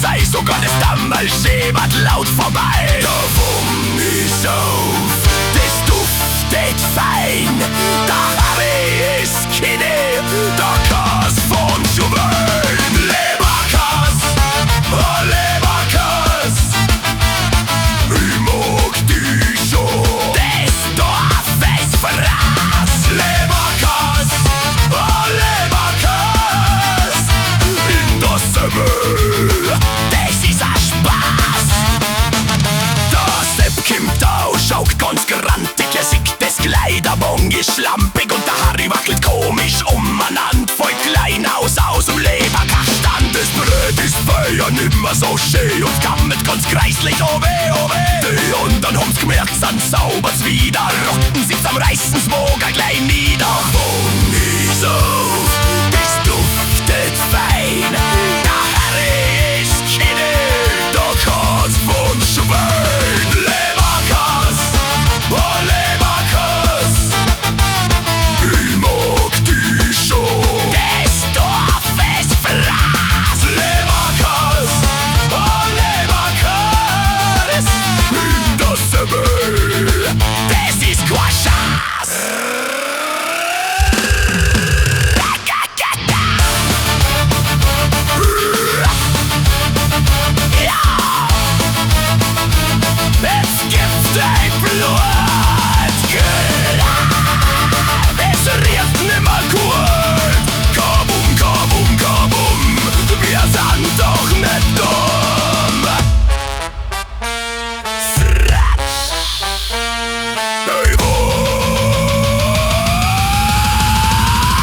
sei, sogar das Dammerl schäbert laut vorbei. Da wumm ich auf, das duftet fein, der Harry ist Kinne, der Kass von Schwein. Leberkäs, oh Leberkäs, ich mag dich schon, des Dorfes Fraß. Leberkäs, oh Leberkäs, in der Semmel, das ist ein Spaß. Der Sepp kommt da, schaut ganz grantig, er sieht das Kleiderbong ist schlampig und der Harry wackelt komisch umeinander, voll klein aus dem Leberkachstand. Das Bröt ist früher nimmer so schön und gammelt ganz kreislich, oh weh, oh weh. Die anderen haben's gemerkt, sind sauber's wieder, rotten sich's am reißen's Moger gleich nieder. Wumm ich auf, das duftet fein, der Harry ist Kinne, der Kass von Schwein. Leberkäs, oh Leberkäs, ich mag dich schon, des Dorfes Fraß. Leberkäs, oh Leberkäs, in der Semmel, das ist kein Schaß. Ja, es gibt dein Blut, es riecht nimmer gut. Kabum, kabum, kabum, wir sind doch nicht dumm. Fratsch. Hey,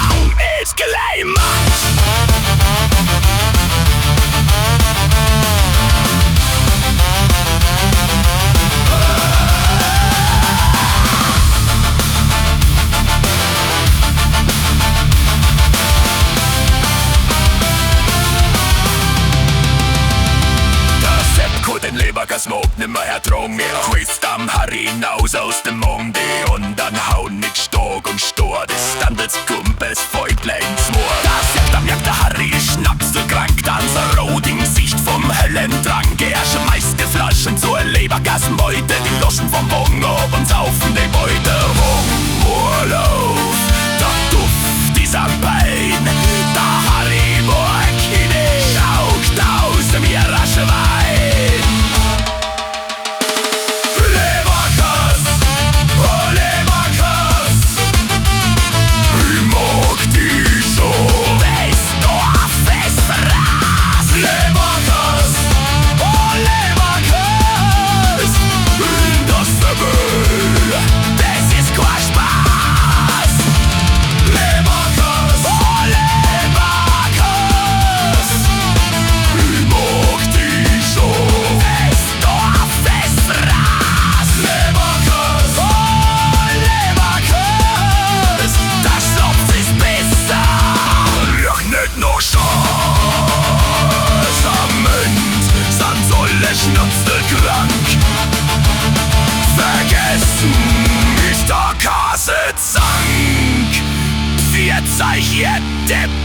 Wurm ist gleich Matsch. Der Sepp kann den Leberkäs mag nimmer ertragen. Er küsst am Harry hinaus aus dem Magen. Die anderen hauen nicht stark und stor, das Standels Kumpels voll klein Moor. Der Sepp, da merkt der Harry, schnapselkrank, dann so rot im Gesicht vom Höllentrank. Er schmeißt die Flaschen zur Lebergasmeute, die Loschen vom Wagen ab und saufen die Beute. Urlaub, der Duft ist am Bein, der Harry mag hinne, schaucht aus wie ein Schwein. Leberkäs, oh Leberkäs, ich mag dich schon, des Dorfes Fraß. Leberkäs, oh Leberkäs, in der Semmel, das ist kein Spaß. Leberkäs, oh Leberkäs, ich mag dich schon, des Dorfes Fraß. Leberkäs, oh Leberkäs, der Schnaps ist besser, riecht nicht nach Scheiß. Am Ende sind alle schnapselkrank, vergessen ist der Käse zank. Pfiat euch, ihr Deppen!